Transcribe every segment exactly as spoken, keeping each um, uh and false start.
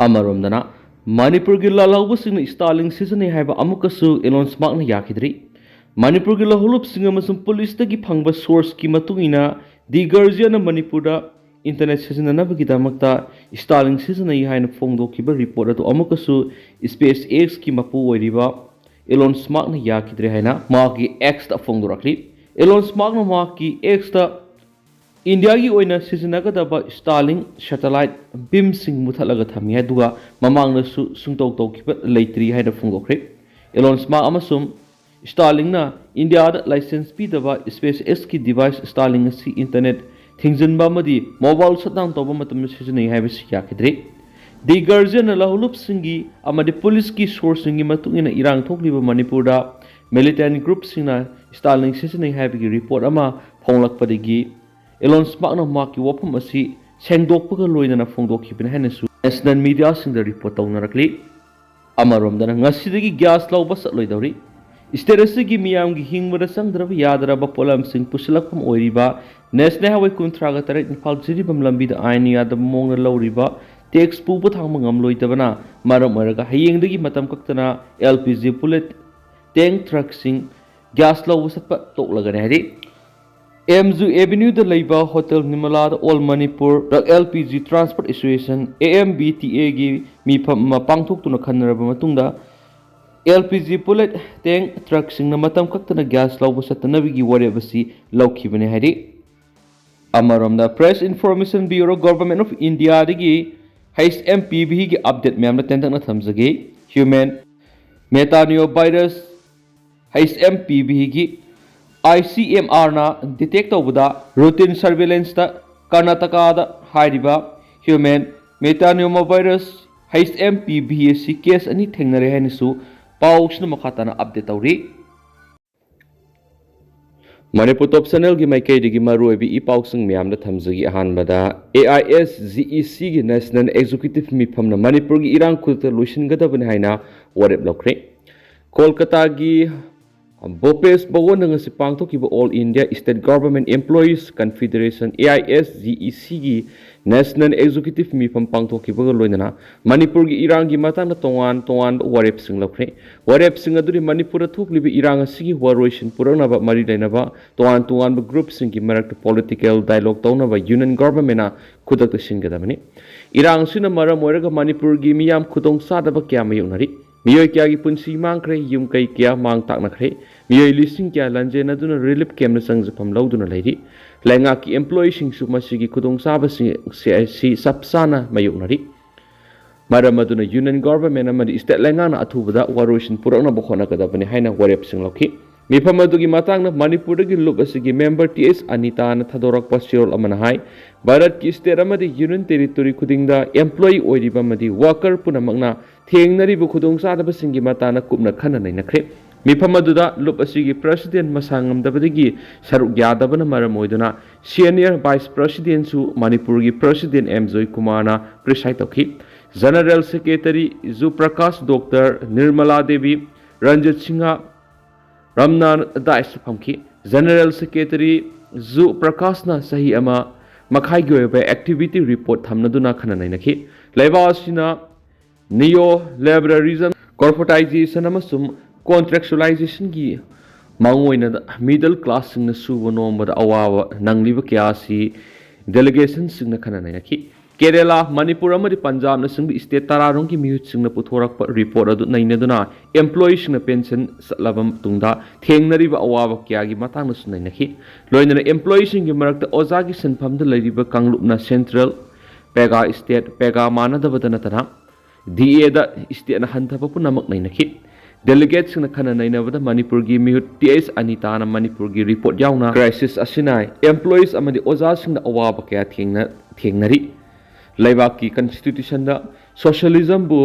ꯑꯃꯔꯣꯝꯗꯅ, ꯃꯅꯤꯄꯨꯔꯒꯤ ꯂꯥꯜꯍꯧꯕꯁꯤꯡꯅ Starlink ꯁꯤꯖꯤꯟꯅꯩ ꯍꯥꯏꯕ ꯑꯃꯨꯛꯀꯁꯨ Elon Muskꯅ ꯌꯥꯈꯤꯗ꯭ꯔꯤ꯫ ꯃꯅꯤꯄꯨꯔꯒꯤ ꯂꯧꯍꯧꯂꯨꯞꯁꯤꯡ ꯑꯃꯁꯨꯡ ꯄꯨꯂꯤꯁꯇꯒꯤ ꯐꯪꯕ sourceꯀꯤ ꯃꯇꯨꯡ ꯏꯟꯅ, The Guardianꯅ ꯃꯅꯤꯄꯨꯔꯗ internet ꯁꯤꯖꯤꯟꯅꯅꯕꯒꯤꯗꯃꯛꯇ Starlink ꯁꯤꯖꯤꯟꯅꯩ ꯍꯥꯏꯅ ꯐꯣꯡꯗꯣꯛꯈꯤꯕ report ꯑꯗꯨ ꯑꯃꯨꯛꯀꯁꯨ SpaceXꯀꯤ ꯃꯄꯨ ꯑꯣꯏꯔꯤꯕ Elon Muskꯅ ꯌꯥꯈꯤꯗ꯭ꯔꯦ ꯍꯥꯏꯅ ꯃꯍꯥꯛꯀꯤ Xꯇ ꯐꯣꯡꯗꯣꯔꯛꯂꯤ꯫ Elon Muskꯅ ꯃꯍꯥꯛꯀꯤ Xꯇ ꯏꯟꯗꯤꯌꯥꯒꯤ ꯑꯣꯏꯅ ꯁꯤꯖꯤꯟꯅꯒꯗꯕ Starlink satellite beamꯁꯤꯡ ꯃꯨꯊꯠꯂꯒ ꯊꯝꯃꯤ, ꯑꯗꯨꯒ ꯃꯃꯥꯡꯗꯁꯨ ꯁꯨꯡꯇꯧ ꯇꯧꯈꯤꯕ ꯂꯩꯇ꯭ꯔꯤ ꯍꯥꯏꯅ ꯐꯣꯡꯗꯣꯛꯈ꯭ꯔꯦ꯫ Elon Musk ꯑꯃꯁꯨꯡ Starlinkꯅ ꯏꯟꯗꯤꯌꯥꯗ license ꯄꯤꯗꯕ SpaceXꯀꯤ device Starlink ꯑꯁꯤ internet ꯊꯤꯡꯖꯤꯟꯕ ꯑꯃꯗꯤ mobile shutdown ꯇꯧꯕ ꯃꯇꯝꯗ ꯁꯤꯖꯤꯟꯅꯩ ꯍꯥꯏꯕꯁꯤ ꯌꯥꯈꯤꯗ꯭ꯔꯦ꯫ The Guardianꯅ ꯂꯧꯍꯧꯂꯨꯞꯁꯤꯡꯒꯤ ꯑꯃꯗꯤ ꯄꯨꯂꯤꯁꯀꯤ sourceꯁꯤꯡꯒꯤ ꯃꯇꯨꯡ ꯏꯟꯅ, ꯏꯔꯥꯡ ꯊꯣꯛꯂꯤꯕ ꯃꯅꯤꯄꯨꯔꯗ militant groupꯁꯤꯡꯅ Starlink ꯁꯤꯖꯤꯟꯅꯩ ꯍꯥꯏꯕꯒꯤ report ꯑꯃ ꯐꯣꯡꯂꯛꯄꯗꯒꯤ Elon Muskꯅ ꯃꯍꯥꯛꯀꯤ ꯋꯥꯐꯝ ꯑꯁꯤ ꯁꯦꯡꯗꯣꯛꯄꯒ ꯂꯣꯏꯅꯅ ꯐꯣꯡꯗꯣꯛꯈꯤꯕꯅꯤ ꯍꯥꯏꯅꯁꯨ national mediaꯁꯤꯡꯗ report ꯇꯧꯅꯔꯛꯂꯤ꯫ ꯑꯃꯔꯣꯝꯗꯅ, ꯉꯁꯤꯗꯒꯤ gas ꯂꯧꯕ ꯆꯠꯂꯣꯏꯗꯧꯔꯤ꯫ State ꯑꯁꯤꯒꯤ ꯃꯤꯌꯥꯝꯒꯤ ꯍꯤꯡꯕꯗ ꯆꯪꯗ꯭ꯔꯕ ꯌꯥꯗ꯭ꯔꯕ ꯄꯣꯠꯂꯝꯁꯤꯡ ꯄꯨꯁꯤꯜꯂꯛꯐꯝ ꯑꯣꯏꯔꯤꯕ National Highway ꯀꯨꯟꯊ꯭ꯔꯥꯒ ꯇꯔꯦꯠ ꯏꯝꯐꯥꯜ ꯖꯤꯔꯤꯕꯥꯝ ꯂꯝꯕꯤꯗ ꯑꯥꯏꯟ ꯌꯥꯗꯕ ꯃꯑꯣꯡꯗ ꯂꯧꯔꯤꯕ tax ꯄꯨꯕ ꯊꯥꯡꯕ ꯉꯝꯂꯣꯏꯗꯕꯅ ꯃꯔꯝ ꯑꯣꯏꯔꯒ ꯍꯌꯦꯡꯗꯒꯤ ꯃꯇꯝ ꯀꯛꯇꯅ L P G bullet tank truckꯁꯤꯡ gas ꯂꯧꯕ ꯆꯠꯄ ꯇꯣꯛꯂꯒꯅꯤ ꯍꯥꯏꯔꯤ꯫ M G Avenueꯗ ꯂꯩꯕ Hotel Nirmalaꯗ All Manipur Truck L P G Transport Association, A M B T Aꯒꯤ ꯃꯤꯐꯝ ꯑꯃ ꯄꯥꯡꯊꯣꯛꯇꯨꯅ ꯈꯟꯅꯔꯕ ꯃꯇꯨꯡꯗ, L P G bullet tank truckꯁꯤꯡꯅ ꯃꯇꯝ ꯀꯛꯇꯅ gas ꯂꯧꯕ ꯆꯠꯇꯅꯕꯒꯤ ꯋꯥꯔꯦꯞ ꯑꯁꯤ ꯂꯧꯈꯤꯕꯅꯤ ꯍꯥꯏꯔꯤ꯫ ꯑꯃꯔꯣꯝꯗ, Press Information Bureau, Government of Indiaꯗꯒꯤ H M P Vꯒꯤ update ꯃꯌꯥꯝꯅ ꯇꯦꯟꯇꯛꯅ ꯊꯝꯖꯒꯦ꯫ Human metapneumovirus, H M P Vꯒꯤ I C M Rꯅ detect ꯇꯧꯕꯗ routine surveillancesꯇ ꯀꯔꯅꯥꯇꯀꯥꯗ ꯍꯥꯏꯔꯤꯕ human metapneumovirus H M P V ꯑꯁꯤ case ꯑꯅꯤ ꯊꯦꯡꯅꯔꯦ ꯍꯥꯏꯅꯁꯨ ꯄꯥꯎꯁꯤꯅ ꯃꯈꯥ ꯇꯥꯅ update ꯇꯧꯔꯤ꯫ ꯃꯅꯤꯄꯨꯔ Top Channelꯒꯤ ꯃꯥꯏꯀꯩꯗꯒꯤ ꯃꯔꯨꯑꯣꯏꯕ ꯏ ꯄꯥꯎꯁꯤꯡ ꯃꯌꯥꯝꯗ ꯊꯝꯖꯒꯦ꯫ ꯑꯍꯥꯟꯕꯗ, A I S G E Cꯒꯤ National Executive ꯃꯤꯐꯝꯅ ꯃꯅꯤꯄꯨꯔꯒꯤ ꯏꯔꯥꯡ ꯈꯨꯗꯛꯇ ꯂꯣꯏꯁꯤꯟꯒꯗꯕꯅꯤ ꯍꯥꯏꯅ ꯋꯥꯔꯦꯞ ꯂꯧꯈ꯭ꯔꯦ꯫ ꯀꯣꯜꯀꯇꯥꯒꯤ ꯚꯣꯄꯦꯁ ꯕꯒꯣꯟꯗ ꯉꯁꯤ ꯄꯥꯡꯊꯣꯛꯈꯤꯕ All India State Government Employees Confederation, A I S G E C ꯒꯤ National Executive ꯃꯤꯐꯝ ꯄꯥꯡꯊꯣꯛꯈꯤꯕꯒ ꯂꯣꯏꯅꯅ ꯃꯅꯤꯄꯨꯔꯒꯤ ꯏꯔꯥꯡꯒꯤ ꯃꯇꯥꯡꯗ ꯇꯣꯉꯥꯟ ꯇꯣꯉꯥꯟꯕ ꯋꯥꯔꯦꯞꯁꯤꯡ ꯂꯧꯈ꯭ꯔꯦ꯫ ꯋꯥꯔꯦꯞꯁꯤꯡ ꯑꯗꯨꯗꯤ ꯃꯅꯤꯄꯨꯔꯗ ꯊꯣꯛꯂꯤꯕ ꯏꯔꯥꯡ ꯑꯁꯤꯒꯤ ꯋꯥꯔꯣꯏꯁꯤꯟ ꯄꯨꯔꯛꯅꯕ ꯃꯔꯤ ꯂꯩꯅꯕ ꯇꯣꯉꯥꯟ ꯇꯣꯉꯥꯟꯕ groupꯁꯤꯡꯒꯤ ꯃꯔꯛꯇ political dialogue ꯇꯧꯅꯕ Union Governmentꯅ ꯈꯨꯗꯛꯇ ꯁꯤꯟꯒꯗꯕꯅꯤ꯫ ꯏꯔꯥꯡ ꯑꯁꯤꯅ ꯃꯔꯝ ꯑꯣꯏꯔꯒ ꯃꯅꯤꯄꯨꯔꯒꯤ ꯃꯤꯌꯥꯝ ꯈꯨꯗꯣꯡ ꯆꯥꯗꯕ ꯀꯌꯥ ꯃꯥꯌꯣꯛꯅꯔꯤ꯫ ꯃꯤꯑꯣꯏ ꯀꯌꯥꯒꯤ ꯄꯨꯟꯁꯤ ꯃꯥꯡꯈ꯭ꯔꯦ, ꯌꯨꯝ ꯀꯩ ꯀꯌꯥ ꯃꯥꯡ ꯇꯥꯛꯅꯈ꯭ꯔꯦ꯫ ꯃꯤꯑꯣꯏ ꯂꯤꯁꯤꯡ ꯀꯌꯥ ꯂꯥꯟꯖꯦꯟꯅꯗꯨꯅ relief campꯇ ꯆꯪꯖꯐꯝ ꯂꯧꯗꯨꯅ ꯂꯩꯔꯤ꯫ ꯂꯩꯉꯥꯛꯀꯤ employeeꯁꯤꯡꯁꯨ ꯃꯁꯤꯒꯤ ꯈꯨꯗꯣꯡꯆꯥꯕꯁꯤꯡ ꯑꯁꯤ ꯆꯞ ꯆꯥꯅ ꯃꯥꯌꯣꯛꯅꯔꯤ꯫ ꯃꯔꯝ ꯑꯗꯨꯅ Union Government ꯑꯃꯗꯤ state ꯂꯩꯉꯥꯛꯅ ꯑꯊꯨꯕꯗ ꯋꯥꯔꯣꯏꯁꯤꯟ ꯄꯨꯔꯛꯅꯕ ꯍꯣꯠꯅꯒꯗꯕꯅꯤ ꯍꯥꯏꯅ ꯋꯥꯔꯦꯞꯁꯤꯡ ꯂꯧꯈꯤ꯫ ꯃꯤꯐꯝ ꯑꯗꯨꯒꯤ ꯃꯇꯥꯡꯗ ꯃꯅꯤꯄꯨꯔꯗꯒꯤ ꯂꯨꯞ ꯑꯁꯤꯒꯤ member T S ꯑꯅꯤꯇꯥꯅ ꯊꯥꯗꯣꯔꯛꯄ ꯆꯦꯔꯣꯜ ꯑꯃꯅ ꯍꯥꯏ, ꯚꯥꯔꯠꯀꯤ state ꯑꯃꯗꯤ Union Territory ꯈꯨꯗꯤꯡꯗ employee ꯑꯣꯏꯔꯤꯕ ꯑꯃꯗꯤ worker ꯄꯨꯝꯅꯃꯛꯅ ꯊꯦꯡꯅꯔꯤꯕ ꯈꯨꯗꯣꯡꯆꯥꯗꯕꯁꯤꯡꯒꯤ ꯃꯇꯥꯡꯗ ꯀꯨꯞꯅ ꯈꯟꯅ ꯅꯩꯅꯈ꯭ꯔꯦ꯫ ꯃꯤꯐꯝ ꯑꯗꯨꯗ ꯂꯨꯞ ꯑꯁꯤꯒꯤ president ꯃꯁꯥ ꯉꯝꯗꯕꯗꯒꯤ ꯁꯔꯨꯛ ꯌꯥꯗꯕꯅ ꯃꯔꯝ ꯑꯣꯏꯗꯨꯅ senior vice presidentꯁꯨ ꯃꯅꯤꯄꯨꯔꯒꯤ president ꯑꯦꯝ ꯖꯣꯏꯀꯨꯃꯥꯔꯅ preside ꯇꯧꯈꯤ꯫ General Secretary Ju Prakash, Doctor Nirmala Devi, Ranjit Singh, ꯔꯝꯅꯥ ꯗꯥꯏꯁꯁꯨ ꯐꯝꯈꯤ꯫ General Secretary ꯖꯨ ꯄ꯭ꯔꯀꯥꯁꯅ ꯆꯍꯤ ꯑꯃ ꯃꯈꯥꯏꯒꯤ ꯑꯣꯏꯕ activity report ꯊꯝꯅꯗꯨꯅ ꯈꯟꯅ ꯅꯩꯅꯈꯤ꯫ ꯂꯩꯕꯥꯛ ꯑꯁꯤꯅ neo liberalism, corporatization ꯑꯃꯁꯨꯡ contractualizationꯒꯤ ꯃꯑꯣꯡ ꯑꯣꯏꯅ middle classꯁꯤꯡꯅ ꯁꯨꯕ ꯅꯣꯝꯕꯗ ꯑꯋꯥꯕ ꯅꯪꯂꯤꯕ ꯀꯌꯥ ꯑꯁꯤ delegationꯁꯤꯡꯅ ꯈꯟꯅ ꯅꯩꯅꯈꯤ꯫ ꯀꯦꯔꯦꯂꯥ, ꯃꯅꯤꯄꯨꯔ ꯑꯃꯗꯤ ꯄꯟꯖꯥꯕꯅꯆꯤꯡꯕ state ꯇꯔꯥꯔꯣꯝꯒꯤ ꯃꯤꯍꯨꯠꯁꯤꯡꯅ ꯄꯨꯊꯣꯔꯛꯄ report ꯑꯗꯨ ꯅꯩꯅꯗꯨꯅ employeeꯁꯤꯡꯅ pension ꯆꯠꯂꯕ ꯃꯇꯨꯡꯗ ꯊꯦꯡꯅꯔꯤꯕ ꯑꯋꯥꯕ ꯀꯌꯥꯒꯤ ꯃꯇꯥꯡꯗꯁꯨ ꯅꯩꯅꯈꯤ꯫ ꯂꯣꯏꯅꯅ employeeꯁꯤꯡꯒꯤ ꯃꯔꯛꯇ ꯑꯣꯖꯥꯒꯤ ꯁꯤꯟꯐꯝꯗ ꯂꯩꯔꯤꯕ ꯀꯥꯡꯂꯨꯞꯅ central payꯒ state payꯒ ꯃꯥꯟꯅꯗꯕꯗ ꯅꯠꯇꯅ D Aꯗ stateꯅ ꯍꯟꯊꯕ ꯄꯨꯝꯅꯃꯛ ꯅꯩꯅꯈꯤ꯫ Delegateꯁꯤꯡꯅ ꯈꯟꯅ ꯅꯩꯅꯕꯗ ꯃꯅꯤꯄꯨꯔꯒꯤ ꯃꯤꯍꯨꯠ T S ꯑꯅꯤꯇꯥꯅ ꯃꯅꯤꯄꯨꯔꯒꯤ report ꯌꯥꯎꯅ crisis ꯑꯁꯤꯅ employees ꯑꯃꯗꯤ ꯑꯣꯖꯥꯁꯤꯡꯗ ꯑꯋꯥꯕ ꯀꯌꯥ ꯊꯦꯡꯅ-, ꯊꯦꯡꯅꯔꯤ꯫ ꯂꯩꯕꯥꯛꯀꯤ constitutionꯗ socialismꯕꯨ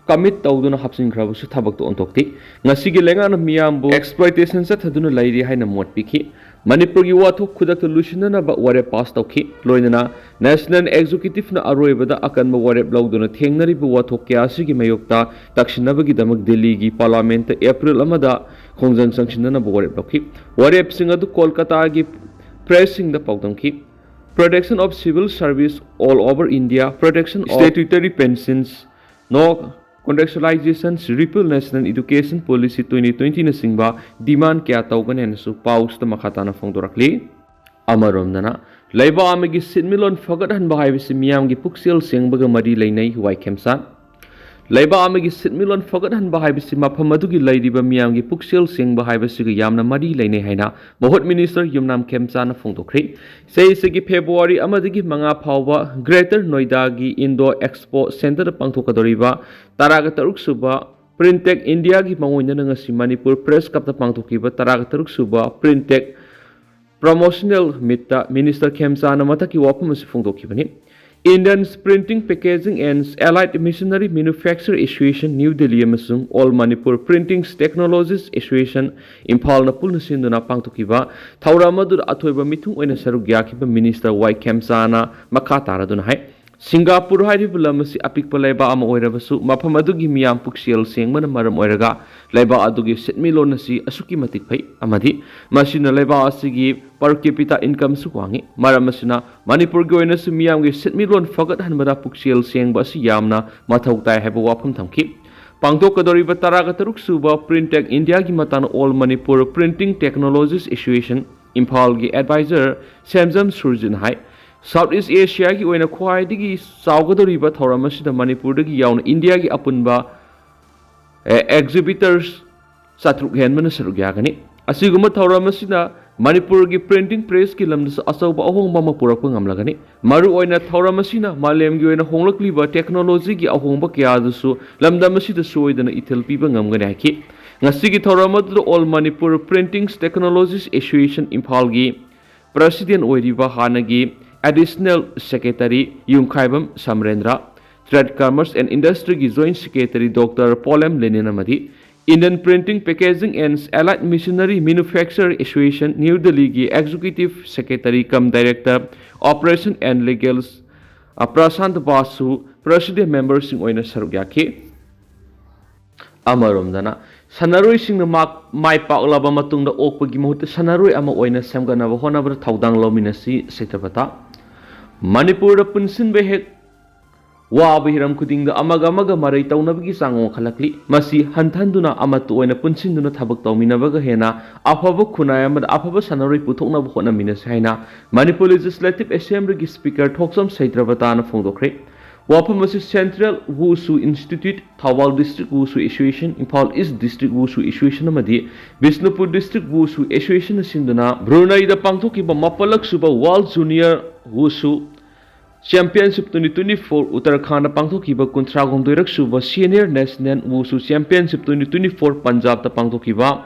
commit ꯇꯧꯗꯨꯅ ꯍꯥꯞꯆꯤꯟꯈ꯭ꯔꯕꯁꯨ ꯊꯕꯛꯇ ꯑꯣꯟꯊꯣꯛꯇꯦ꯫ ꯉꯁꯤꯒꯤ ꯂꯩꯉꯥꯛꯅ ꯃꯤꯌꯥꯝꯕꯨ exploitation ꯆꯠꯊꯗꯨꯅ ꯂꯩꯔꯤ ꯍꯥꯏꯅ ꯃꯣꯠ ꯄꯤꯈꯤ꯫ ꯃꯅꯤꯄꯨꯔꯒꯤ ꯋꯥꯊꯣꯛ ꯈꯨꯗꯛꯇ ꯂꯣꯏꯁꯤꯟꯅꯅꯕ ꯋꯥꯔꯦꯞ ꯄꯥꯁ ꯇꯧꯈꯤ꯫ ꯂꯣꯏꯅꯅ National Executive ꯅ ꯑꯔꯣꯏꯕꯗ ꯑꯀꯟꯕ ꯋꯥꯔꯦꯞ ꯂꯧꯗꯨꯅ ꯊꯦꯡꯅꯔꯤꯕ ꯋꯥꯊꯣꯛ ꯀꯌꯥ ꯑꯁꯤꯒꯤ ꯃꯥꯌꯣꯛꯇ ꯇꯛꯁꯤꯟꯅꯕꯒꯤꯗꯃꯛ ꯗꯤꯜꯂꯤꯒꯤ Parliament ꯇ April ꯑꯃꯗ ꯈꯣꯡꯖꯪ ꯆꯪꯁꯤꯟꯅꯅꯕ ꯋꯥꯔꯦꯞ ꯂꯧꯈꯤ꯫ ꯋꯥꯔꯦꯞꯁꯤꯡ ꯑꯗꯨ ꯀꯣꯜꯀꯇꯥꯒꯤ press ꯁꯤꯡꯗ ꯄꯥꯎꯗꯝꯈꯤ꯫ Protection of civil service all over India, protection of statutory pensions, no contractualization, repeal National Education Policy twenty twenty ꯅꯆꯤꯡꯕ demand ꯀꯌꯥ ꯇꯧꯒꯅꯤ ꯍꯥꯏꯅꯁꯨ ꯄꯥꯎꯁꯤꯗ ꯃꯈꯥ ꯇꯥꯅ ꯐꯣꯡꯗꯣꯔꯛꯂꯤ꯫ ꯑꯃꯔꯣꯝꯗꯅ, ꯂꯩꯕꯥꯛ ꯑꯃꯒꯤ ꯁꯤꯟꯃꯤꯠꯂꯣꯟ ꯐꯒꯠꯍꯟꯕ ꯍꯥꯏꯕꯁꯤ ꯃꯤꯌꯥꯝꯒꯤ ꯄꯨꯛꯆꯦꯜ ꯁꯦꯡꯕꯒ ꯃꯔꯤ ꯂꯩꯅꯩ, ꯋꯥꯏ ꯈꯦꯝꯆꯥꯟ꯫ ꯂꯩꯕꯥꯛ ꯑꯃꯒꯤ ꯁꯤꯟꯃꯤꯠꯂꯣꯟ ꯐꯒꯠꯍꯟꯕ ꯍꯥꯏꯕꯁꯤ ꯃꯐꯝ ꯑꯗꯨꯒꯤ ꯂꯩꯔꯤꯕ ꯃꯤꯌꯥꯝꯒꯤ ꯄꯨꯛꯆꯦꯜ ꯁꯦꯡꯕ ꯍꯥꯏꯕꯁꯤꯒ ꯌꯥꯝꯅ ꯃꯔꯤ ꯂꯩꯅꯩ ꯍꯥꯏꯅ ꯃꯍꯨꯠ ꯃꯤꯅꯤꯁꯇꯔ ꯌꯨꯝꯅꯥꯝ ꯈꯦꯝꯆꯥꯟꯅ ꯐꯣꯡꯗꯣꯛꯈ꯭ꯔꯦ꯫ ꯆꯍꯤꯁꯤꯒꯤ February ꯑꯃꯗꯒꯤ ꯃꯉꯥ ꯐꯥꯎꯕ Greater Noida ꯒꯤ Indo Expo Centre ꯗ ꯄꯥꯡꯊꯣꯛꯀꯗꯧꯔꯤꯕ ꯇꯔꯥꯒ ꯇꯔꯨꯛ ꯁꯨꯕ Printech India ꯒꯤ ꯃꯥꯡꯑꯣꯏꯅꯅ ꯉꯁꯤ ꯃꯅꯤꯄꯨꯔ Press Club ꯇ ꯄꯥꯡꯊꯣꯛꯈꯤꯕ ꯇꯔꯥꯒ ꯇꯔꯨꯛ ꯁꯨꯕ Printech Promotional Meet ꯇ ꯃꯤꯅꯤꯁꯇꯔ ꯈꯦꯝꯆꯥꯟꯅ ꯃꯊꯛꯀꯤ ꯋꯥꯐꯝ ꯑꯁꯤ ꯐꯣꯡꯗꯣꯛꯈꯤꯕꯅꯤ꯫ Indian Printing, Packaging and Allied Machinery Manufacturer Association, New Delhi ꯑꯃꯁꯨꯡ All Manipur Printing Technologies Association, ꯏꯝꯐꯥꯜꯅ ꯄꯨꯟꯅ ꯁꯤꯟꯗꯨꯅ ꯄꯥꯡꯊꯣꯛꯈꯤꯕ ꯊꯧꯔꯝ ꯑꯗꯨꯗ ꯑꯊꯣꯏꯕ ꯃꯤꯊꯨꯡ ꯑꯣꯏꯅ ꯁꯔꯨꯛ ꯌꯥꯈꯤꯕ ꯃꯤꯅꯤꯁꯇꯔ ꯋꯥꯏ ꯈꯦꯝꯆꯥꯟꯅ ꯃꯈꯥ ꯇꯥꯔꯗꯨꯅ ꯍꯥꯏ, ꯁꯤꯡꯒꯥꯄꯨꯔ ꯍꯥꯏꯔꯤꯕ ꯂꯝ ꯑꯁꯤ ꯑꯄꯤꯛꯄ ꯂꯩꯕꯥꯛ ꯑꯃ ꯑꯣꯏꯔꯕꯁꯨ, ꯃꯐꯝ ꯑꯗꯨꯒꯤ ꯃꯤꯌꯥꯝ ꯄꯨꯛꯆꯦꯜ ꯁꯦꯡꯕꯅ ꯃꯔꯝ ꯑꯣꯏꯔꯒ ꯂꯩꯕꯥꯛ ꯑꯗꯨꯒꯤ ꯁꯦꯟꯃꯤꯠꯂꯣꯟ ꯑꯁꯤ ꯑꯁꯨꯛꯀꯤ ꯃꯇꯤꯛ ꯐꯩ, ꯑꯃꯗꯤ ꯃꯁꯤꯅ ꯂꯩꯕꯥꯛ ꯑꯁꯤꯒꯤ per capita income ꯁꯨ ꯋꯥꯡꯏ꯫ ꯃꯔꯝ ꯑꯁꯤꯅ ꯃꯅꯤꯄꯨꯔꯒꯤ ꯑꯣꯏꯅꯁꯨ ꯃꯤꯌꯥꯝꯒꯤ ꯁꯦꯟꯃꯤꯠꯂꯣꯟ ꯐꯒꯠꯍꯟꯕꯗ ꯄꯨꯛꯆꯦꯜ ꯁꯦꯡꯕ ꯑꯁꯤ ꯌꯥꯝꯅ ꯃꯊꯧ ꯇꯥꯏ ꯍꯥꯏꯕ ꯋꯥꯐꯝ ꯊꯝꯈꯤ꯫ ꯄꯥꯡꯊꯣꯛꯀꯗꯧꯔꯤꯕ ꯇꯔꯥꯒ ꯇꯔꯨꯛ ꯁꯨꯕ Printech India ꯒꯤ ꯃꯇꯥꯡꯗ All Manipur Printing Technologies Association ꯏꯝꯐꯥꯜꯒꯤ advisor ꯁꯦꯝꯖꯝ ꯁꯨꯔꯖꯤꯠꯅ ꯍꯥꯏ, South East Asia ꯒꯤ ꯑꯣꯏꯅ ꯈ꯭ꯋꯥꯏꯗꯒꯤ ꯆꯥꯎꯒꯗꯧꯔꯤꯕ ꯊꯧꯔꯝ ꯑꯁꯤꯗ ꯃꯅꯤꯄꯨꯔꯗꯒꯤ ꯌꯥꯎꯅ ꯏꯟꯗꯤꯌꯥꯒꯤ ꯑꯄꯨꯟꯕ, ꯑꯦ, exhibitors ꯆꯥꯇ꯭ꯔꯨꯛ ꯍꯦꯟꯕꯅ ꯁꯔꯨꯛ ꯌꯥꯒꯅꯤ꯫ ꯑꯁꯤꯒꯨꯝꯕ ꯊꯧꯔꯝ ꯑꯁꯤꯅ ꯃꯅꯤꯄꯨꯔꯒꯤ printing press ꯀꯤ ꯂꯝꯗꯁꯨ ꯑꯆꯧꯕ ꯑꯍꯣꯡꯕ ꯑꯃ ꯄꯨꯔꯛꯄ ꯉꯝꯂꯒꯅꯤ꯫ ꯃꯔꯨꯑꯣꯏꯅ ꯊꯧꯔꯝ ꯑꯁꯤꯅ ꯃꯥꯂꯦꯝꯒꯤ ꯑꯣꯏꯅ ꯍꯣꯡꯂꯛꯂꯤꯕ technology ꯒꯤ ꯑꯍꯣꯡꯕ ꯀꯌꯥ ꯑꯗꯨꯁꯨ ꯂꯝꯗꯝ ꯑꯁꯤꯗ ꯁꯣꯏꯗꯅ ꯏꯊꯤꯜ ꯄꯤꯕ ꯉꯝꯒꯅꯤ ꯍꯥꯏꯈꯤ꯫ ꯉꯁꯤꯒꯤ ꯊꯧꯔꯝ ꯑꯗꯨꯗ All Manipur Printing Technologies Association ꯏꯝꯐꯥꯜꯒꯤ president ꯑꯣꯏꯔꯤꯕ ꯍꯥꯟꯅꯒꯤ additional secretary Yumkhaibam ꯁꯃꯔꯦꯟꯗ꯭ꯔ, Trade, Commerce and Industry ꯒꯤ joint secretary Doctor ꯄꯣꯂꯦꯝ ꯂꯦꯅꯤꯟ ꯑꯃꯗꯤ Indian Printing, Packaging and Allied Machinery Manufacturer Association, New Delhi ꯒꯤ Executive Secretary cum Director, Operation and Legals, ꯑ, Prasanta ꯕꯥꯁꯨ President memberꯁꯤꯡ ꯑꯣꯏꯅ ꯁꯔꯨꯛ ꯌꯥꯈꯤ꯫ ꯑꯃꯔꯣꯝꯗꯅ, ꯁꯥꯟꯅꯔꯣꯏꯁꯤꯡꯅ ꯃꯥꯛ-, ꯃꯥꯏ ꯄꯥꯛꯂꯕ ꯃꯇꯨꯡꯗ ꯑꯣꯛꯄꯒꯤ ꯃꯍꯨꯠꯇ ꯁꯥꯟꯅꯔꯣꯏ ꯑꯃ ꯑꯣꯏꯅ ꯁꯦꯝꯒꯠꯅꯕ ꯍꯣꯠꯅꯕꯗ ꯊꯧꯗꯥꯡ ꯂꯧꯃꯤꯟꯅꯁꯤ, ꯁꯩꯇ꯭ꯔꯄꯇꯥ꯫ ꯃꯅꯤꯄꯨꯔꯗ ꯄꯨꯟꯁꯤꯟꯕ ꯍꯦꯛ ꯋꯥꯕ ꯍꯤꯔꯝ ꯈꯨꯗꯤꯡꯗ ꯑꯃꯒ ꯑꯃꯒ ꯃꯔꯩ ꯇꯧꯅꯕꯒꯤ ꯆꯥꯡ ꯋꯥꯡꯈꯠꯂꯛꯂꯤ꯫ ꯃꯁꯤ ꯍꯟꯊꯍꯟꯗꯨꯅ ꯑꯃꯠꯇ ꯑꯣꯏꯅ ꯄꯨꯟꯁꯤꯟꯗꯨꯅ ꯊꯕꯛ ꯇꯧꯃꯤꯟꯅꯕꯒ ꯍꯦꯟꯅ ꯑꯐꯕ ꯈꯨꯟꯅꯥꯏ ꯑꯃꯗ ꯑꯐꯕ ꯁꯥꯟꯅꯔꯣꯏ ꯄꯨꯊꯣꯛꯅꯕ ꯍꯣꯠꯅꯃꯤꯟꯅꯁꯤ ꯍꯥꯏꯅ ꯃꯅꯤꯄꯨꯔ Legislative Assemblyꯒꯤ Speaker ꯊꯣꯛꯆꯝ ꯁꯩꯇ꯭ꯔꯄꯇꯥꯅ ꯐꯣꯡꯗꯣꯛꯈ꯭ꯔꯦ꯫ ꯋꯥꯐꯝ ꯑꯁꯤ Central Wushu Institute, Thoubal District Wushu Association, Imphal East District Wushu Association ꯑꯃꯗꯤ ꯕꯤꯁꯅꯨꯄꯨꯔ District Wushu Associationꯅ ꯁꯤꯟꯗꯨꯅ ꯕ꯭ꯔꯨꯅꯩꯗ ꯄꯥꯡꯊꯣꯛꯈꯤꯕ ꯃꯥꯄꯜꯂꯛ ꯁꯨꯕ World Junior Wushu Championship twenty twenty-four, Uttarakhand ꯄꯥꯡꯊꯣꯛꯈꯤꯕ ꯀꯨꯟꯊ꯭ꯔꯥ ꯍꯨꯝꯗꯣꯏꯔꯛ ꯁꯨꯕ Senior National Wushu Championship twenty twenty-four, ꯄꯟꯖꯥꯕꯇ ꯄꯥꯡꯊꯣꯛꯈꯤꯕ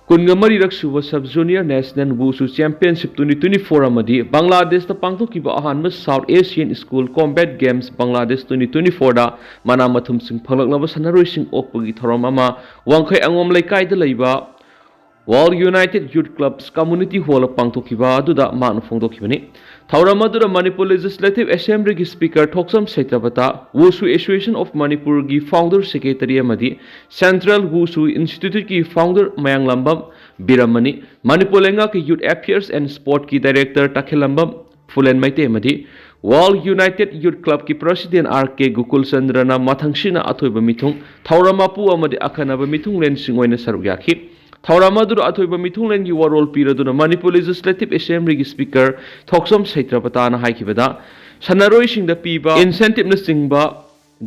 ꯀꯨꯟꯒ ꯃꯔꯤꯔꯛ ꯁꯨꯕ Sub Junior National Wushu Championship twenty twenty-four ꯑꯃꯗꯤ ꯕꯪꯒ꯭ꯂꯥꯗꯦꯁꯇ ꯄꯥꯡꯊꯣꯛꯈꯤꯕ ꯑꯍꯥꯟꯕ South Asian School Combat Games Bangladesh twenty twenty-fourꯗ ꯃꯅꯥ ꯃꯊꯨꯝꯁꯤꯡ ꯐꯪꯂꯛꯂꯕ ꯁꯥꯟꯅꯔꯣꯏꯁꯤꯡ ꯑꯣꯛꯄꯒꯤ ꯊꯧꯔꯝ ꯑꯃ ꯋꯥꯡꯈꯩ ꯑꯉꯣꯝ ꯂꯩꯀꯥꯏꯗ ꯂꯩꯕ World United Youth Clubs Community Hallꯗ ꯄꯥꯡꯊꯣꯛꯈꯤꯕ ꯑꯗꯨꯗ ꯃꯍꯥꯛꯅ ꯐꯣꯡꯗꯣꯛꯈꯤꯕꯅꯤ꯫ ꯊꯧꯔꯝ ꯑꯗꯨꯗ Manipur Legislative Assemblyꯒꯤ Speaker ꯊꯣꯛꯆꯝ ꯁꯩꯇ꯭ꯔꯄꯇꯥ, Wushu Association of Manipurꯒꯤ Founder Secretary ꯑꯃꯗꯤ Central Wushu Instituteꯀꯤ Founder ꯃꯌꯥꯡꯂꯝꯕꯝ ꯕꯤꯔꯝꯃꯅꯤ, ꯃꯅꯤꯄꯨꯔ ꯂꯩꯉꯥꯛꯀꯤ Youth Affairs and Sportꯀꯤ Director ꯇꯈꯦꯜꯂꯝꯕꯝ ꯐꯨꯂꯦꯟ Meitei ꯑꯃꯗꯤ World United Youth Clubꯀꯤ President R K Gokul ꯆꯟꯗ꯭ꯔꯅ ꯃꯊꯪꯁꯤꯠꯅ ꯑꯊꯣꯏꯕ ꯃꯤꯊꯨꯡ, ꯊꯧꯔꯝ ꯃꯄꯨ ꯑꯃꯗꯤ ꯑꯈꯟꯅꯕ ꯃꯤꯊꯨꯡꯂꯦꯟꯁꯤꯡ ꯑꯣꯏꯅ ꯁꯔꯨꯛ ꯌꯥꯈꯤ꯫ ꯊꯧꯔꯝ ꯑꯗꯨꯗ ꯑꯊꯣꯏꯕ ꯃꯤꯊꯨꯡꯂꯦꯟꯒꯤ ꯋꯥꯔꯣꯜ ꯄꯤꯔꯗꯨꯅ ꯃꯅꯤꯄꯨꯔ Legislative Assemblyꯒꯤ Speaker ꯊꯣꯛꯆꯝ ꯁꯩꯇ꯭ꯔꯄꯇꯥꯅ ꯍꯥꯏꯈꯤꯕꯗ, ꯁꯥꯟꯅꯔꯣꯏꯁꯤꯡꯗ ꯄꯤꯕ incentiveꯅꯆꯤꯡꯕ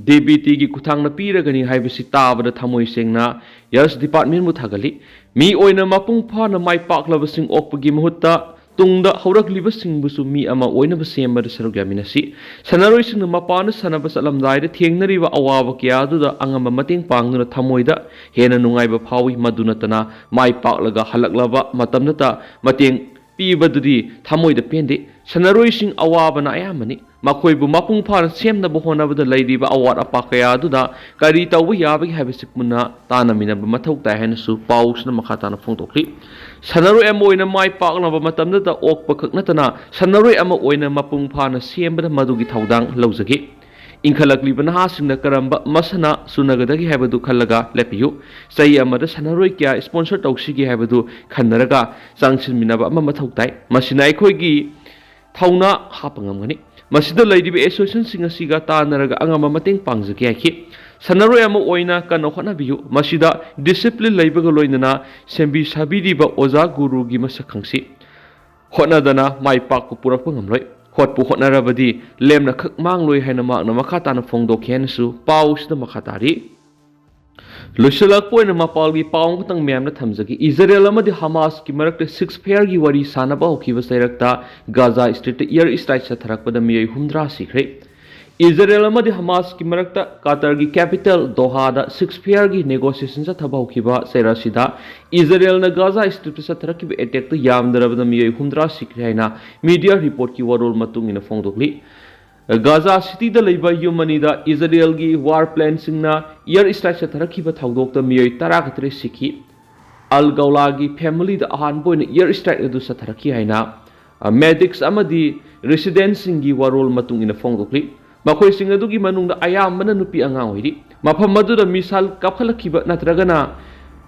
DBTꯒꯤ ꯈꯨꯠꯊꯥꯡꯗ ꯄꯤꯔꯒꯅꯤ ꯍꯥꯏꯕꯁꯤ ꯇꯥꯕꯗ ꯊꯃꯣꯏ ꯁꯦꯡꯅ Health Departmentꯕꯨ ꯊꯥꯒꯠꯂꯤ꯫ ꯃꯤ ꯑꯣꯏꯅ ꯃꯄꯨꯡ ꯐꯥꯅ ꯃꯥꯏ ꯄꯥꯛꯂꯕꯁꯤꯡ ꯑꯣꯛꯄꯒꯤ ꯃꯍꯨꯠꯇ ꯇꯨꯡꯗ ꯍꯧꯔꯛꯂꯤꯕꯁꯤꯡꯕꯨꯁꯨ ꯃꯤ ꯑꯃ ꯑꯣꯏꯅꯕ ꯁꯦꯝꯕꯗ ꯁꯔꯨꯛ ꯌꯥꯃꯤꯟꯅꯁꯤ꯫ ꯁꯥꯟꯅꯔꯣꯏꯁꯤꯡꯅ ꯃꯄꯥꯟꯗ ꯁꯥꯟꯅꯕ ꯆꯠꯂꯝꯗꯥꯏꯗ ꯊꯦꯡꯅꯔꯤꯕ ꯑꯋꯥꯕ ꯀꯌꯥ ꯑꯗꯨꯗ ꯑꯉꯝꯕ ꯃꯇꯦꯡ ꯄꯥꯡꯗꯨꯅ ꯊꯃꯣꯏꯗ ꯍꯦꯟꯅ ꯅꯨꯡꯉꯥꯏꯕ ꯐꯥꯎꯏ꯫ ꯃꯗꯨ ꯅꯠꯇꯅ ꯃꯥꯏ ꯄꯥꯛꯂꯒ ꯍꯜꯂꯛꯂꯕ ꯃꯇꯝꯗꯇ ꯃꯇꯦꯡ ꯄꯤꯕꯗꯨꯗꯤ ꯊꯃꯣꯏꯗ ꯄꯦꯟꯗꯦ꯫ ꯁꯥꯟꯅꯔꯣꯏꯁꯤꯡ ꯑꯋꯥꯕꯅ ꯑꯌꯥꯝꯕꯅꯤ꯫ ꯃꯈꯣꯏꯕꯨ ꯃꯄꯨꯡ ꯐꯥꯅ ꯁꯦꯝꯅꯕ ꯍꯣꯠꯅꯕꯗ ꯂꯩꯔꯤꯕ ꯑꯋꯥꯠ ꯑꯄꯥ ꯀꯌꯥ ꯑꯗꯨꯗ ꯀꯔꯤ ꯇꯧꯕ ꯌꯥꯕꯒꯦ ꯍꯥꯏꯕꯁꯤ ꯄꯨꯟꯅ ꯇꯥꯟꯅꯃꯤꯟꯅꯕ ꯃꯊꯧ ꯇꯥꯏ ꯍꯥꯏꯅꯁꯨ ꯄꯥꯎꯁꯤꯅ ꯃꯈꯥ ꯇꯥꯅ ꯐꯣꯡꯗꯣꯛꯂꯤ꯫ ꯁꯥꯟꯅꯔꯣꯏ ꯑꯃ ꯑꯣꯏꯅ ꯃꯥꯏ ꯄꯥꯛꯅꯕ ꯃꯇꯝꯗꯇ ꯑꯣꯛꯄ ꯈꯛ ꯅꯠꯇꯅ ꯁꯥꯟꯅꯔꯣꯏ ꯑꯃ ꯑꯣꯏꯅ ꯃꯄꯨꯡ ꯐꯥꯅ ꯁꯦꯝꯕꯗ ꯃꯗꯨꯒꯤ ꯊꯧꯗꯥꯡ ꯂꯧꯖꯒꯦ꯫ ꯏꯟꯈꯠꯂꯛꯂꯤꯕ ꯅꯍꯥꯁꯤꯡꯅ ꯀꯔꯝꯕ ꯃꯁꯥꯟꯅ ꯆꯨꯅꯒꯗꯒꯦ ꯍꯥꯏꯕꯗꯨ ꯈꯜꯂꯒ ꯂꯦꯞꯄꯤꯌꯨ꯫ ꯆꯍꯤ ꯑꯃꯗ ꯁꯥꯟꯅꯔꯣꯏ ꯀꯌꯥ sponsor ꯇꯧꯁꯤꯒꯦ ꯍꯥꯏꯕꯗꯨ ꯈꯟꯅꯔꯒ ꯆꯥꯡꯁꯤꯟꯃꯤꯟꯅꯕ ꯑꯃ ꯃꯊꯧ ꯇꯥꯏ꯫ ꯃꯁꯤꯅ ꯑꯩꯈꯣꯏꯒꯤ ꯊꯧꯅꯥ ꯍꯥꯞꯄ ꯉꯝꯒꯅꯤ꯫ ꯃꯁꯤꯗ ꯂꯩꯔꯤꯕ associationꯁꯤꯡ ꯑꯁꯤꯒ ꯇꯥꯟꯅꯔꯒ ꯑꯉꯝꯕ ꯃꯇꯦꯡ ꯄꯥꯡꯖꯒꯦ ꯍꯥꯏꯈꯤ꯫ ꯁꯥꯟꯅꯔꯣꯏ ꯑꯃ ꯑꯣꯏꯅ ꯀꯟꯅ ꯍꯣꯠꯅꯕꯤꯌꯨ꯫ ꯃꯁꯤꯗ discipline ꯂꯩꯕꯒ ꯂꯣꯏꯅꯅ ꯁꯦꯝꯕꯤ ꯁꯥꯕꯤꯔꯤꯕ ꯑꯣꯖꯥ ꯒꯨꯔꯨꯒꯤ ꯃꯁꯛ ꯈꯪꯁꯤ꯫ ꯍꯣꯠꯅꯗꯅ ꯃꯥꯏ ꯄꯥꯛꯄ ꯄꯨꯔꯛꯄ ꯉꯝꯂꯣꯏ꯫ ꯍꯣꯠꯄꯨ ꯍꯣꯠꯅꯔꯕꯗꯤ ꯂꯦꯝꯅ ꯈꯛ ꯃꯥꯡꯂꯣꯏ ꯍꯥꯏꯅ ꯃꯍꯥꯛꯅ ꯃꯈꯥ ꯇꯥꯅ ꯐꯣꯡꯗꯣꯛꯈꯤ ꯍꯥꯏꯅꯁꯨ ꯄꯥꯎꯁꯤꯗ ꯃꯈꯥ ꯇꯥꯔꯤ꯫ ꯂꯣꯏꯁꯤꯜꯂꯛꯄ ꯑꯣꯏꯅ ꯃꯄꯥꯜꯒꯤ ꯄꯥꯎ ꯑꯃꯈꯛꯇꯪ ꯃꯌꯥꯝꯗ ꯊꯝꯖꯒꯦ꯫ ꯏꯖꯔꯦꯜ ꯑꯃꯗꯤ ꯍꯃꯥꯁꯀꯤ ꯃꯔꯛꯇ ceasefire ꯒꯤ ꯋꯥꯔꯤ ꯁꯥꯟꯅꯕ ꯍꯧꯈꯤꯕ ꯆꯩꯔꯛꯇ ꯒꯥꯖꯥ ꯁ꯭ꯇ꯭ꯔꯤꯞꯇ air strike ꯆꯠꯊꯔꯛꯄꯗ ꯃꯤꯑꯣꯏ ꯍꯨꯝꯗ꯭ꯔꯥ ꯁꯤꯈ꯭ꯔꯦ꯫ ꯏꯖꯔꯦꯜ ꯑꯃꯗꯤ ꯍꯃꯥꯁꯀꯤ ꯃꯔꯛꯇ ꯀꯇꯔꯒꯤ capital ꯗꯣꯍꯥꯗ ceasefire ꯒꯤ negotiation ꯆꯠꯊꯕ ꯍꯧꯈꯤꯕ ꯆꯩꯔꯛ ꯑꯁꯤꯗ ꯏꯖꯔꯦꯜꯅ ꯒꯥꯖꯥ ꯁ꯭ꯇ꯭ꯔꯤꯞꯇ ꯆꯠꯊꯔꯛꯈꯤꯕ attack ꯇ ꯌꯥꯝꯗ꯭ꯔꯕꯗ ꯃꯤꯑꯣꯏ ꯍꯨꯝꯗ꯭ꯔꯥ ꯁꯤꯈ꯭ꯔꯦ ꯍꯥꯏꯅ media report ꯀꯤ ꯋꯥꯔꯣꯜ ꯃꯇꯨꯡ ꯏꯟꯅ ꯐꯣꯡꯗꯣꯛꯂꯤ꯫ ꯒꯥꯖꯥ ꯁꯤꯇꯤꯗ ꯂꯩꯕ ꯌꯨꯝ ꯑꯅꯤꯗ ꯏꯖꯔꯦꯜꯒꯤ war plane ꯁꯤꯡꯅ air strike ꯆꯠꯊꯔꯛꯈꯤꯕ ꯊꯧꯗꯣꯛꯇ ꯃꯤꯑꯣꯏ ꯇꯔꯥꯒ ꯇꯔꯦꯠ ꯁꯤꯈꯤ꯫ ꯑꯜ ꯒꯧꯂꯥꯒꯤ family ꯗ ꯑꯍꯥꯟꯕ ꯑꯣꯏꯅ air strike ꯑꯗꯨ ꯆꯠꯊꯔꯛꯈꯤ ꯍꯥꯏꯅ, ꯑ, medics ꯑꯃꯗꯤ resident ꯁꯤꯡꯒꯤ ꯋꯥꯔꯣꯜ ꯃꯇꯨꯡ ꯏꯟꯅ ꯐꯣꯡꯗꯣꯛꯂꯤ꯫ ꯃꯈꯣꯏꯁꯤꯡ ꯑꯗꯨꯒꯤ ꯃꯅꯨꯡꯗ ꯑꯌꯥꯝꯕꯅ ꯅꯨꯄꯤ ꯑꯉꯥꯡ ꯑꯣꯏꯔꯤ꯫ ꯃꯐꯝ ꯑꯗꯨꯗ missile ꯀꯥꯞꯈꯠꯂꯛꯈꯤꯕ ꯅꯠꯇ꯭ꯔꯒꯅ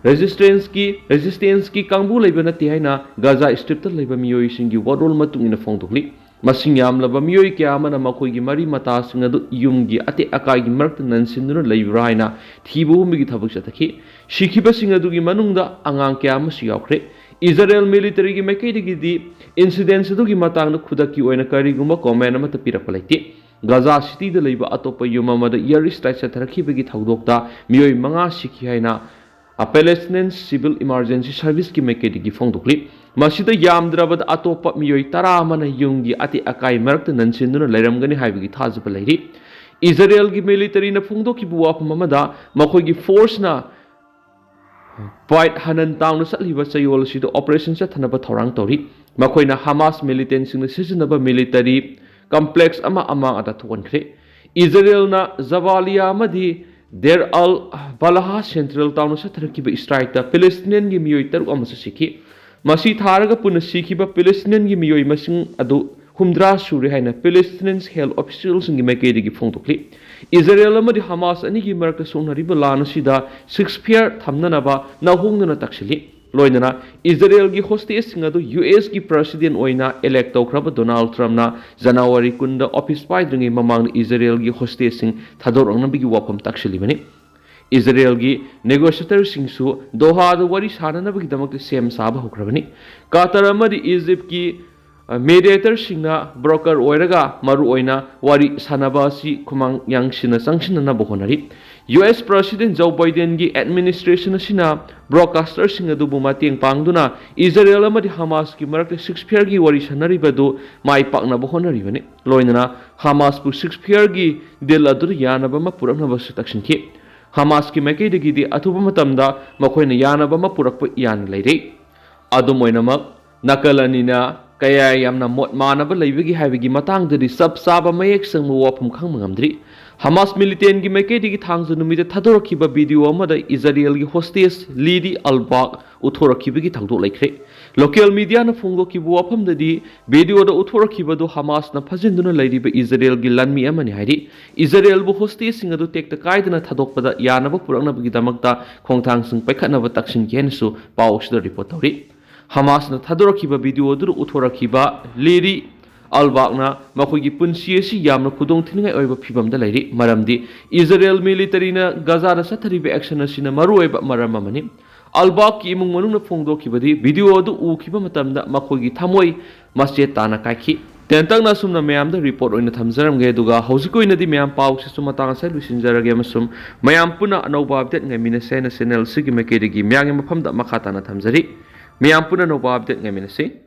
resistance ꯀꯤ, resistance ꯀꯤ ꯀꯥꯡꯕꯨ ꯂꯩꯕ ꯅꯠꯇꯦ ꯍꯥꯏꯅ ꯒꯥꯖꯥ ꯁ꯭ꯇ꯭ꯔꯤꯞꯇ ꯂꯩꯕ ꯃꯤꯑꯣꯏꯁꯤꯡꯒꯤ ꯋꯥꯔꯣꯜ ꯃꯇꯨꯡ ꯏꯟꯅ ꯐꯣꯡꯗꯣꯛꯂꯤ꯫ ꯃꯁꯤꯡ ꯌꯥꯝꯂꯕ ꯃꯤꯑꯣꯏ ꯀꯌꯥ ꯑꯃꯅ ꯃꯈꯣꯏꯒꯤ ꯃꯔꯤ ꯃꯇꯥꯁꯤꯡ ꯑꯗꯨ ꯌꯨꯝꯒꯤ ꯑꯇꯦꯛ ꯑꯀꯥꯏꯒꯤ ꯃꯔꯛꯇ ꯅꯟꯁꯤꯟꯗꯨꯅ ꯂꯩꯕ꯭ꯔꯥ ꯍꯥꯏꯅ ꯊꯤꯕ ꯍꯨꯝꯕꯒꯤ ꯊꯕꯛ ꯆꯠꯊꯈꯤ꯫ ꯁꯤꯈꯤꯕꯁꯤꯡ ꯑꯗꯨꯒꯤ ꯃꯅꯨꯡꯗ ꯑꯉꯥꯡ ꯀꯌꯥ ꯑꯃꯁꯨ ꯌꯥꯎꯈ꯭ꯔꯦ꯫ ꯏꯖꯔꯦꯜ military ꯒꯤ ꯃꯥꯏꯀꯩꯗꯒꯤꯗꯤ incidents ꯑꯗꯨꯒꯤ ꯃꯇꯥꯡꯗ ꯈꯨꯗꯛꯀꯤ ꯑꯣꯏꯅ ꯀꯔꯤꯒꯨꯝꯕ comment ꯑꯃꯠꯇ ꯄꯤꯔꯛꯄ ꯂꯩꯇꯦ꯫ ꯒꯥꯖꯥ ꯁꯤꯇꯤꯗ ꯂꯩꯕ ꯑꯇꯣꯞꯄ ꯌꯨꯝ ꯑꯃꯗ air strike ꯆꯠꯊꯔꯛꯈꯤꯕꯒꯤ ꯊꯧꯗꯣꯛꯇ ꯃꯤꯑꯣꯏ ꯃꯉꯥ ꯁꯤꯈꯤ ꯍꯥꯏꯅ Palestinian Civil Emergency Service ꯀꯤ ꯃꯥꯏꯀꯩꯗꯒꯤ ꯐꯣꯡꯗꯣꯛꯂꯤ꯫ ꯃꯁꯤꯗ ꯌꯥꯝꯗ꯭ꯔꯕꯗ ꯑꯇꯣꯞꯄ ꯃꯤꯑꯣꯏ ꯇꯔꯥ ꯑꯃꯅ ꯌꯨꯝꯒꯤ ꯑꯇꯦꯛ ꯑꯀꯥꯏ ꯃꯔꯛꯇ ꯅꯟꯁꯤꯟꯗꯨꯅ ꯂꯩꯔꯝꯒꯅꯤ ꯍꯥꯏꯕꯒꯤ ꯊꯥꯖꯕ ꯂꯩꯔꯤ꯫ ꯏꯖꯔꯦꯜꯒꯤ military ꯅ ꯐꯣꯡꯗꯣꯛꯈꯤꯕ ꯋꯥꯐꯝ ꯑꯃꯗ ꯃꯈꯣꯏꯒꯤ force ꯅ Beit Hanoun town ꯗ ꯆꯠꯂꯤꯕ ꯆꯌꯣꯜ ꯑꯁꯤꯗ operation ꯆꯠꯊꯅꯕ ꯊꯧꯔꯥꯡ ꯇꯧꯔꯤ꯫ ꯃꯈꯣꯏꯅ ꯍꯃꯥꯁ militant ꯁꯤꯡꯅ ꯁꯤꯖꯤꯟꯅꯕ military complex ꯑꯃ ꯑꯃꯥꯡ ꯑꯇꯥ ꯊꯣꯛꯍꯟꯈ꯭ꯔꯦ꯫ ꯏꯖꯔꯦꯜꯅ ꯖꯕꯥꯂꯤꯌꯥ ꯑꯃꯗꯤ ꯗꯦꯔ ꯑꯜ ꯕꯂꯥꯍꯥ ꯁꯦꯟꯇ꯭ꯔꯦꯜ ꯇꯥꯎꯟꯗ ꯆꯠꯊꯔꯛꯈꯤꯕ strike ꯇ ꯄꯦꯂꯦꯁꯇꯤꯅꯤꯌꯟꯒꯤ ꯃꯤꯑꯣꯏ ꯇꯔꯨꯛ ꯑꯃꯁꯨ ꯁꯤꯈꯤ꯫ ꯃꯁꯤ ꯊꯥꯔꯒ ꯄꯨꯟꯅ ꯁꯤꯈꯤꯕ ꯄꯦꯂꯦꯁꯇꯤꯅꯤꯌꯟꯒꯤ ꯃꯤꯑꯣꯏ ꯃꯁꯤꯡ ꯑꯗꯨ ꯍꯨꯝꯗ꯭ꯔꯥ ꯁꯨꯔꯦ ꯍꯥꯏꯅ ꯄꯦꯂꯦꯁꯇꯤꯅꯤꯌꯟ ꯍꯦꯜꯊ ꯑꯣꯐꯤꯁꯤꯌꯦꯜꯁꯤꯡꯒꯤ ꯃꯥꯏꯀꯩꯗꯒꯤ ꯐꯣꯡꯗꯣꯛꯂꯤ꯫ ꯏꯖꯔꯦꯜ ꯑꯃꯗꯤ ꯍꯃꯥꯁ ꯑꯅꯤꯒꯤ ꯃꯔꯛꯇ ꯁꯣꯛꯅꯔꯤꯕ ꯂꯥꯟ ꯑꯁꯤꯗ ceasefire ꯊꯝꯅꯅꯕ ꯅꯧꯍꯣꯡꯗꯨꯅ ꯇꯛꯁꯤꯜꯂꯤ꯫ ꯂꯣꯏꯅꯅ ꯏꯖꯔꯦꯜꯒꯤ ꯍꯣꯁꯇꯦꯖꯁꯤꯡ ꯑꯗꯨ ꯌꯨ ꯑꯦꯁꯀꯤ ꯄ꯭ꯔꯦꯁꯤꯗꯦꯟꯠ ꯑꯣꯏꯅ ꯏꯂꯦꯛ ꯇꯧꯈ꯭ꯔꯕ ꯗꯣꯅꯥꯜꯗ ꯇ꯭ꯔꯝꯞꯅ ꯖꯅꯋꯥꯔꯤ ꯀꯨꯟꯗ ꯑꯣꯐꯤꯁ ꯄꯥꯏꯗ꯭ꯔꯤꯉꯩ ꯃꯃꯥꯡꯗ ꯏꯖꯔꯦꯜꯒꯤ ꯍꯣꯁꯇꯦꯖꯁꯤꯡ ꯊꯥꯗꯣꯔꯛꯅꯕꯒꯤ ꯋꯥꯐꯝ ꯇꯥꯛꯁꯤꯜꯂꯤꯕꯅꯤ꯫ ꯏꯖꯔꯦꯜꯒꯤ ꯅꯦꯒꯣꯁꯤꯌꯦꯇꯔꯁꯤꯡꯁꯨ ꯗꯣꯍꯥꯗ ꯋꯥꯔꯤ ꯁꯥꯅꯅꯕꯒꯤꯗꯃꯛꯇ ꯁꯦꯝ ꯁꯥꯕ ꯍꯧꯈ꯭ꯔꯕꯅꯤ꯫ ꯀꯥꯇꯔ ꯑꯃꯗꯤ ꯏꯖꯤꯞꯀꯤ ꯃꯦꯗꯤꯌꯦꯇꯔꯁꯤꯡꯅ ꯕ꯭ꯔꯣꯀꯔ ꯑꯣꯏꯔꯒ ꯃꯔꯨꯑꯣꯏꯅ ꯋꯥꯔꯤ ꯁꯥꯅꯕ ꯑꯁꯤ ꯈꯨꯃꯥꯡ ꯌꯥꯡꯁꯤꯟꯅ ꯆꯪꯁꯤꯟꯅꯅꯕ ꯍꯣꯠꯅꯔꯤ꯫ ꯌꯨ ꯑꯦꯁ ꯄ꯭ꯔꯦꯁꯤꯗꯦꯟꯠ ꯖꯣ ꯕꯥꯏꯗꯦꯟꯒꯤ ꯑꯦꯗꯃꯤꯅꯤꯁꯇ꯭ꯔꯦꯁꯟ ꯑꯁꯤꯅ ꯕ꯭ꯔꯣꯗꯀꯥꯁꯇꯔꯁꯤꯡ ꯑꯗꯨꯕꯨ ꯃꯇꯦꯡ ꯄꯥꯡꯗꯨꯅ ꯏꯖꯔꯦꯜ ꯑꯃꯗꯤ ꯍꯃꯥꯁꯀꯤ ꯃꯔꯛꯇ ceasefireꯒꯤ ꯋꯥꯔꯤ ꯁꯥꯅꯔꯤꯕ ꯑꯗꯨ ꯃꯥꯏ ꯄꯥꯛꯅꯕ ꯍꯣꯠꯅꯔꯤꯕꯅꯤ꯫ ꯂꯣꯏꯅꯅ ꯍꯃꯥꯁꯄꯨ ceasefireꯒꯤ ꯗꯤꯜ ꯑꯗꯨꯗ ꯌꯥꯅꯕ ꯑꯃ ꯄꯨꯔꯛꯅꯕꯁꯨ ꯇꯛꯁꯤꯟꯈꯤ꯫ ꯍꯃꯥꯁꯀꯤ ꯃꯥꯏꯀꯩꯗꯒꯤꯗꯤ ꯑꯊꯨꯕ ꯃꯇꯝꯗ ꯃꯈꯣꯏꯅ ꯌꯥꯅꯕ ꯑꯃ ꯄꯨꯔꯛꯄ ꯌꯥꯅ ꯂꯩꯔꯦ꯫ ꯑꯗꯨꯝ ꯑꯣꯏꯅꯃꯛ, ꯅꯥꯀꯜ ꯑꯅꯤꯅ ꯀꯌꯥ ꯌꯥꯝꯅ ꯃꯣꯠ ꯃꯥꯟꯅꯕ ꯂꯩꯕꯒꯦ ꯍꯥꯏꯕꯒꯤ ꯃꯇꯥꯡꯗꯗꯤ ꯆꯞ ꯆꯥꯕ ꯃꯌꯦꯛ ꯁꯦꯡꯕ ꯋꯥꯐꯝ ꯈꯪꯕ ꯉꯝꯗ꯭ꯔꯤ꯫ ꯍꯃꯥꯁ ꯃꯤꯂꯤꯇꯦꯟꯒꯤ ꯃꯥꯏꯀꯩꯗꯒꯤ ꯊꯥꯡꯖ ꯅꯨꯃꯤꯠꯇ ꯊꯥꯗꯣꯔꯛꯈꯤꯕ ꯚꯤꯗꯤꯑꯣ ꯑꯃꯗ ꯏꯖꯔꯦꯜꯒꯤ ꯍꯣꯁꯇꯦꯖ ꯂꯤꯗꯤ ꯑꯜꯕꯥꯛ ꯎꯠꯊꯣꯔꯛꯈꯤꯕꯒꯤ ꯊꯧꯗꯣꯛ ꯂꯩꯈ꯭ꯔꯦ꯫ ꯂꯣꯀꯦꯜ ꯃꯤꯗꯤꯌꯥꯅ ꯐꯣꯡꯗꯣꯛꯈꯤꯕ ꯋꯥꯐꯝꯗꯗꯤ, ꯚꯤꯗꯤꯑꯣꯗ ꯎꯠꯊꯣꯔꯛꯈꯤꯕꯗꯨ ꯍꯃꯥꯁꯅ ꯐꯥꯖꯤꯟꯗꯨꯅ ꯂꯩꯔꯤꯕ ꯏꯖꯔꯦꯜꯒꯤ ꯂꯥꯟꯃꯤ ꯑꯃꯅꯤ ꯍꯥꯏꯔꯤ꯫ ꯏꯖꯔꯦꯜꯕꯨ ꯍꯣꯁꯇꯦꯖꯁꯤꯡ ꯑꯗꯨ ꯇꯦꯛꯇ ꯀꯥꯏꯗꯅ ꯊꯥꯗꯣꯛꯄꯗ ꯌꯥꯅꯕ ꯄꯨꯔꯛꯅꯕꯒꯤꯗꯃꯛꯇ ꯈꯣꯡꯊꯥꯡꯁꯤꯡ ꯄꯥꯏꯈꯠꯅꯕ ꯇꯛꯁꯤꯟꯈꯤ ꯍꯥꯏꯅꯁꯨ ꯄꯥꯎ ꯑꯁꯤꯗ ꯔꯤꯄꯣꯔꯠ ꯇꯧꯔꯤ꯫ ꯍꯃꯥꯁꯅ ꯊꯥꯗꯣꯔꯛꯈꯤꯕ ꯚꯤꯗꯤꯑꯣ ꯑꯗꯨꯗ ꯎꯠꯊꯣꯔꯛꯈꯤꯕ ꯂꯤꯔꯤ ꯑꯜꯕꯥꯛꯅ ꯃꯈꯣꯏꯒꯤ ꯄꯨꯟꯁꯤ ꯑꯁꯤ ꯌꯥꯝꯅ ꯈꯨꯗꯣꯡꯊꯤꯅꯤꯡꯉꯥꯏ ꯑꯣꯏꯕ ꯐꯤꯚꯝꯗ ꯂꯩꯔꯤ, ꯃꯔꯝꯗꯤ ꯏꯖꯔꯦꯜ ꯃꯤꯂꯤꯇꯔꯤꯅ ꯒꯖꯥꯗ ꯆꯠꯊꯔꯤꯕ ꯑꯦꯛꯁꯟ ꯑꯁꯤꯅ ꯃꯔꯨꯑꯣꯏꯕ ꯃꯔꯝ ꯑꯃꯅꯤ꯫ ꯑꯜꯕꯥꯛꯀꯤ ꯏꯃꯨꯡ ꯃꯅꯨꯡꯅ ꯐꯣꯡꯗꯣꯛꯈꯤꯕꯗꯤ, ꯚꯤꯗꯤꯑꯣ ꯑꯗꯨ ꯎꯈꯤꯕ ꯃꯇꯝꯗ ꯃꯈꯣꯏꯒꯤ ꯊꯃꯣꯏ ꯃꯆꯦꯠ ꯇꯥꯅ ꯀꯥꯏꯈꯤ꯫ ꯇꯦꯟꯇꯛꯅ ꯑꯁꯨꯝꯅ ꯃꯌꯥꯝꯗ ꯔꯤꯄꯣꯔꯠ ꯑꯣꯏꯅ ꯊꯝꯖꯔꯝꯒꯦ, ꯑꯗꯨꯒ ꯍꯧꯖꯤꯛꯀꯤ ꯑꯣꯏꯅꯗꯤ ꯃꯌꯥꯝ ꯄꯥꯎꯁꯤꯁꯨ ꯃꯇꯥꯡ ꯑꯁꯤꯗ ꯂꯣꯏꯁꯤꯟꯖꯔꯒꯦ, ꯑꯃꯁꯨꯡ ꯃꯌꯥꯝ ꯄꯨꯟꯅ ꯑꯅꯧꯕ ꯑꯞꯗꯦꯠ ꯉꯥꯏꯃꯤꯟꯅꯁꯦ ꯍꯥꯏꯅ ꯆꯦꯅꯦꯜ ꯑꯁꯤꯒꯤ ꯃꯥꯏꯀꯩꯗꯒꯤ ꯃꯌꯥꯝꯒꯤ ꯃꯐꯝꯗ ꯃꯈꯥ ꯇꯥꯅ ꯊꯝꯖꯔꯤ꯫ ꯃꯌꯥꯝ ꯄꯨꯟꯅ ꯑꯅꯧꯕ ꯑꯞꯗꯦꯠ ꯉꯥꯏꯃꯤꯟꯅꯁꯤ꯫